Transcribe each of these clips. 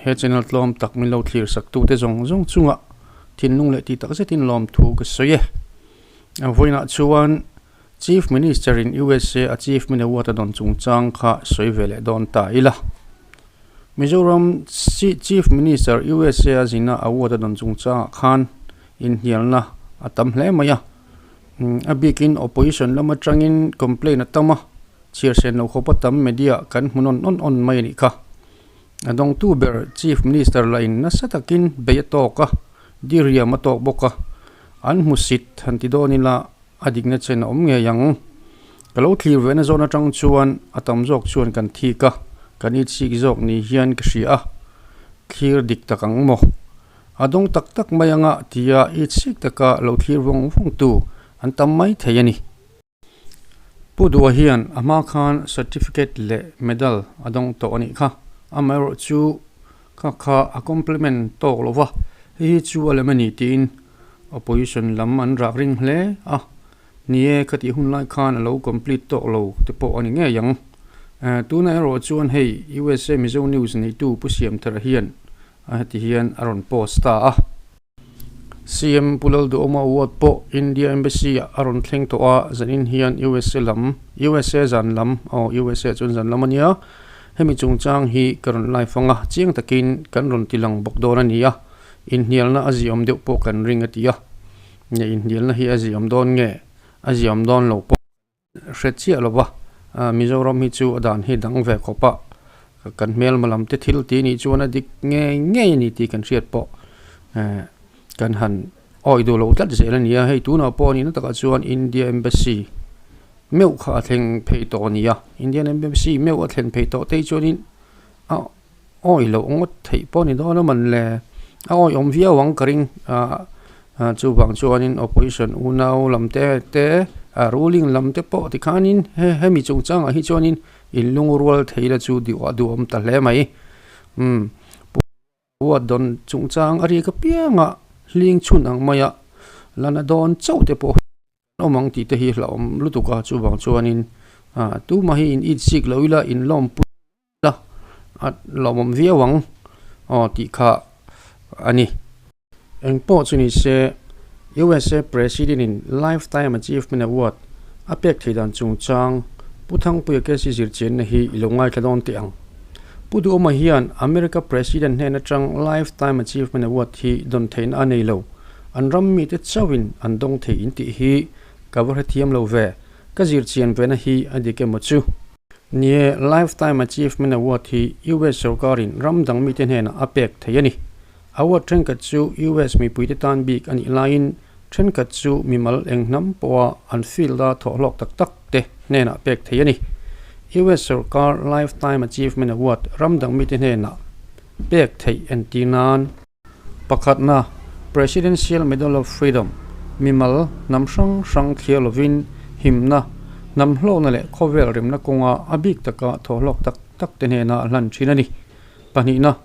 He channel tlawm tak min lo thlir sak tute zawng zawng chungah thinlung leh tih tak zetin lawmthu ka sawi e. Vawiinah chuan Chief Minister in USA Achievement Award a dawn chungchang kha sawi ve leh dawn ta ila. Mizoram Chief Minister USA a zina award a dawn chungchangah khan inhnialna a tam hle mai a. A bikin opposition lam atangin complaint a tam a, chhiar sen lo khawp a tam media kan hmu nawn awn awn mai a nih kha. A dawngtu ber Chief Minister lah in nasa takin bei a tawk a, diriam a tawk bawk a, an hmusit han ti dawn ila a dikna chen a awm ngei ang. Ka lo thlir ve na zawn atang chuan a tam zawk chuan kan thik a, kan itsik zawk ni hian ka hria a, thlir dik tak ang maw? A dawng tak tak mai anga tia itsik taka lo thlir vawng vawng tu an tam mai thei a ni. Pu Dua hian a hma khan certificate leh medal a dawng tawh a nih kha. Amaherawh chu kha kha a compliment tawk lo va, hei hi chu a lem a ni tiin opposition lam an rak ring hle a. Ni e, khatih hun lai khan a lo complete tawk lo te pawh a ni ngei ang. Tunah erawh chuan hei USA Mizo News neitu Pu Siamthara hian heti hian a rawn post ta a. CM Pu Lalduhawma Award pawh India Embassy ah a rawn thleng tawh a, zanin hian usa lam, usa zan lam, aw usa chuan zan lam a nia, hemi chungchang hi ka rawn live ang a, chiang takin kan rawn ti lang bawk dawn a ni a, inhnialna a ziawm deuh pawh kan ring a ti a, nge inhnialna hi a ziawm dawn nge a ziawm dawn lo pawh. Hre chiah lo va, Mizoram hi chu a dan hi dang ve khawp a, kan hmelma lam te thil tih nih chuan a dik ngei ngei a ni tih kan hriat pawh kan han awih duh lo tlat zel a ni a, hei tunah pawh nihna takah chuan India Embassy meuh kha a thleng phei tawh a ni a, Indian Embassy meuh a thlen phei tawh te hi chuanin a awih loh ngawt theih pawh a ni dawn a man le, a awihawm viau ang ka ring ah chuvang chuanin opposition unau lam te te ah ruling lam te pawh tikhanin he hemi chungchangah hi chuanin in lungrual thei la chu duh duhawm ta hle mai umm puat dawn chungchang a rik apianga hling chhun ang maia la na dawn chauh te pawh. Awm ang tih te hi hlauhawm lutuk a, chuvang chuanin ah tumah hi in it sik lo ila in lawmpui ila a lawmawm viau ang aw tih kha a ni. Eng pawh chu ni se USA President in Lifetime Achievement Award a pek thei dan chungchang Pu Thangpuia KC zirchianna hi i lo ngaithla dawn teh ang. Pu Duhawma hian America President hnen atang Lifetime Achievement Award hi dawn theihna a nei lo. An ram mite chauhin an dawng thei in tih hi ka va hrethiam lo ve, ka zir chian vena hi a dik emaw chu? Nie, Lifetime Achievement Award hi US sorkarin ram dang mite hnenah a pek thei a ni. Award thenkhat chu US mipuite tan bik a nih laiin thenkhat chu mimal eng hnam pawha an field-a thawhhlawk tak tak te hnenah pek thei a ni. US sorkar Lifetime Achievement Award ram dang mite hnenah pek theih entir nan, Pakhatna, Presidential Medal of Freedom, mimal hnam hrang hrang thliar lovin himna, hnam hlawkna leh khawvel remna kawnga a bik taka thawhhlawk tak tak te hnena a hlan thin a ni. Pahnihna,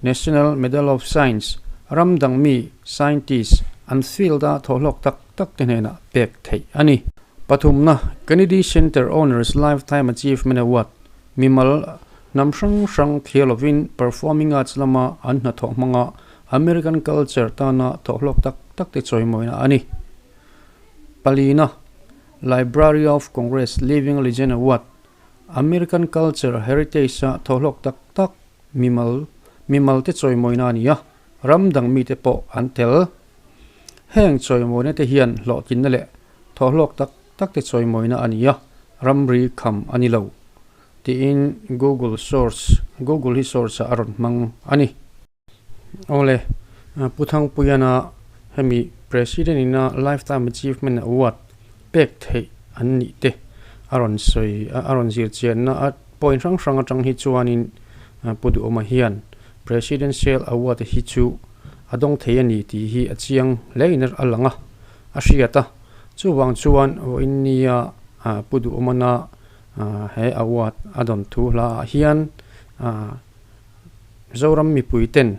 National Medal of Science, ram dang mi, scientist, an field-a thawhhlawk tak tak te hnena pek theih a ni. Pathumna, Kennedy Center Honors Lifetime Achievement Award, Mimal hnam hrang hrang thliar lovin performing arts lama an hnathawh hmanga American culture tana thawhhlawk tak tak te chawimawina a ni. Palina, Library of Congress Living Legend Award, American culture heritage-a thawhhlawk tak tak mimal mimal te chawimawina a ni a, ram dang mite pawh an tel. Heng chawimawina te hian hlawhtlinna leh thawhhlawk tak tak te chawimawina a ni a, ramri kham a ni lo tiin Google source Google hi source ah a rawn hmang a ni. Awle, Pu Thangpuiana hemi President ina Lifetime Achievement Award pek theih an nih te a rawn sawi a rawn zir chianna a point hrang hrang atang hi chuanin Pu Duhawma hian Presidential Award hi chu a dawng thei a ni tih hi a chiang hle in a lang a, a hriat a. Chuvang chuan vawiin nia Pu Duhawmana he award a dawn thu hla ah hian Zoram mipui ten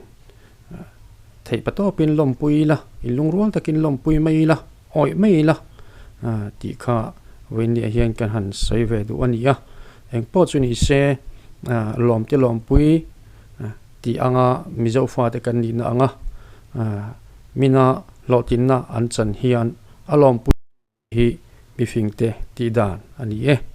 theih patawpin lawmpui ila, in lungrual takin lawmpui mai ila, awih mai ila tih kha vawiin niah hian kan han sawi ve duh a ni a. Engpawh chu ni se lawmte lawmpui. Tih anga Mizo fate kan nihna anga mina hlawhtlinna an chan hian a lawmpui hi mifingte tih dan a ni e.